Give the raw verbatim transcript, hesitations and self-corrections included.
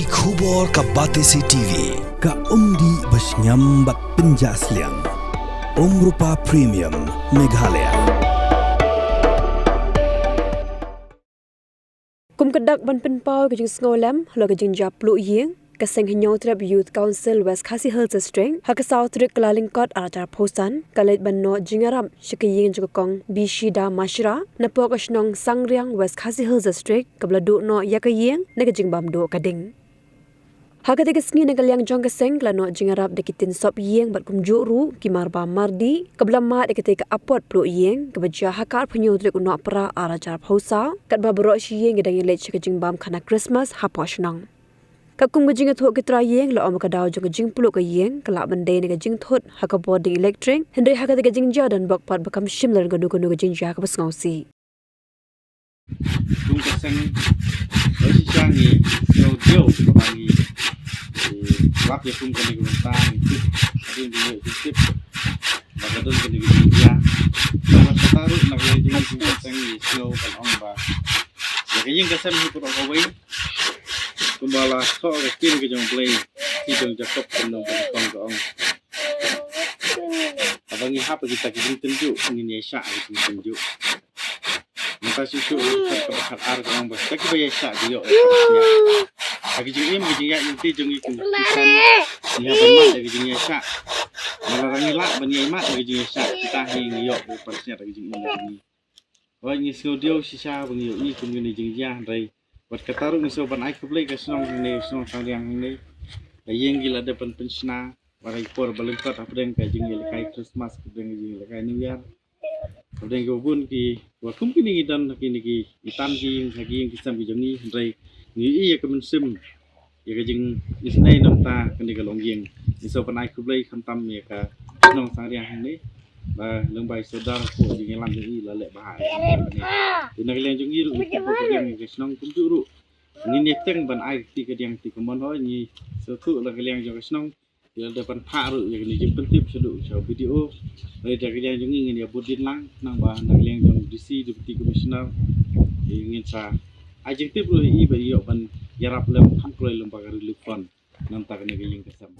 Khubor ka Batesi T V, ka umdih ba shngiam bad pynjah sliang. Umrupa Premium, Meghalaya. Kum ka dak ban pynpaw ka jingsngewlem halor ka jingjia pluh ïing, ka seng Hynñiewtrep Youth Council West Khasi Hills District ha ka saw tarik Kyllalyngkot arhajar arphew san ka leit ban noh jingïarap sha ka ïing jong ka kong Bishida Mashra napoh ka shnong Sangriang, West Khasi Hills District, kaba la duh noh ïa ka ïing na ka jingbam duh ka ding. Ha katei ka sngi na ka liang jong ka seng ka la noh jingïarap da ki tin sop ïing bad kumjuh ruh ki marbam mardih, kaba la mad ïa katei ka apot pluh ïing kaba jia ha ka arphew hynñiew tarik u Nohprah arhajar arphew saw, katba baroh shi ïing ki dang ïaleit sha ka jingbam khana Christmas hapoh shnong. Katkum ka jingïathuh ki trai ïing la ong ba ka daw jong ka jingpluh ka ïing ka lah ban dei na ka jingthut ha ka bording elektrik, hynrei ha katei ka jingjia don bok pat ba kam shym la don kano kano ka jingjia kaba sngewsih. Kum ka seng, ba shisha ngi sngewdiaw ba ngi, eh, lap ïa kum kane ka bynta ngi tip, hadien ba ngi tip ba ka don kane ka jingjia. Bad kata ruh na ka liang jong ngi kum ka seng ngi sngew ban ong ba ïa ka ïing ka sem hi baroh kawei, kumba la thoh ka ktien ka jong U Blei, ka ktien jong Jakob, ka lynnong ba nyngkong ka ong, haba ngi hap ha kita ki jingtynjuh ngin ïaishah ha ki jingtynjuh. Nangta shuh shuh ka dkhot kaba khatar ka ong ba kita kiba ïaishah ki ïoh ïa ka pansngiat. Ha ka jingim ka jingïaid lynti jong ngi kum ki Khristan, ngi hap ban mad ïa ka jingïaishah. Lada ngi lah ban ïai mad ïa ka jingïaishah, kita hi ngi ïoh ïa ka pansngiat ha ka jingim jong ngi. Hooid, ngi sngewdiaw shisha ba ngi ïohi kum kine ki jingjia, hynrei bad kata ruh ngi sngew ban ai khublei ka shnong hangne, shnong Sangriang hangne. Ka ïing ki la dep ban pynshna, wat ha ki por ba lyngkot hapdeng ka jingïalehkai Christmas, hapdeng ka jingïalehkai New Year, hapdeng kiba bun ki, wat kum kine ngi don ha kine ki, ki tan ki ïing, ha ki ïing ki sem ki jong ngi, hynrei ngi ïohi ïa ka mynsiem, ïa ka jingisynei na ka bynta kane ka longïing. Ngi sngew ban ai khublei khamtam ïa ka shnong Sangriang hangne, ba lyngba i Sordar hapoh jingïalam jong i la leh bha ïa kane. Te na ka liang jong ngi ruh, ngi tip ba ka liang ka shnong kumjuh ruh ngin ïateng ban ai kti kadiang kti kamon. Hooid, ngi sngewthuh na ka liang jong ka shnong ki la dep ban phah ruh ïa kane ka jingpyntip shaduh sha u B D O. Hynrei da ka liang jong ngi ngin ïa bud dien lang, khnang ba na ka liang jong u D C, Deputy Commissioner, ngin sa ai jingtip ruh ïa i ba i ïoh ban ïarap lem kham kloi lyngba ka relief fund na ka bynta kane ka ïing ka sem.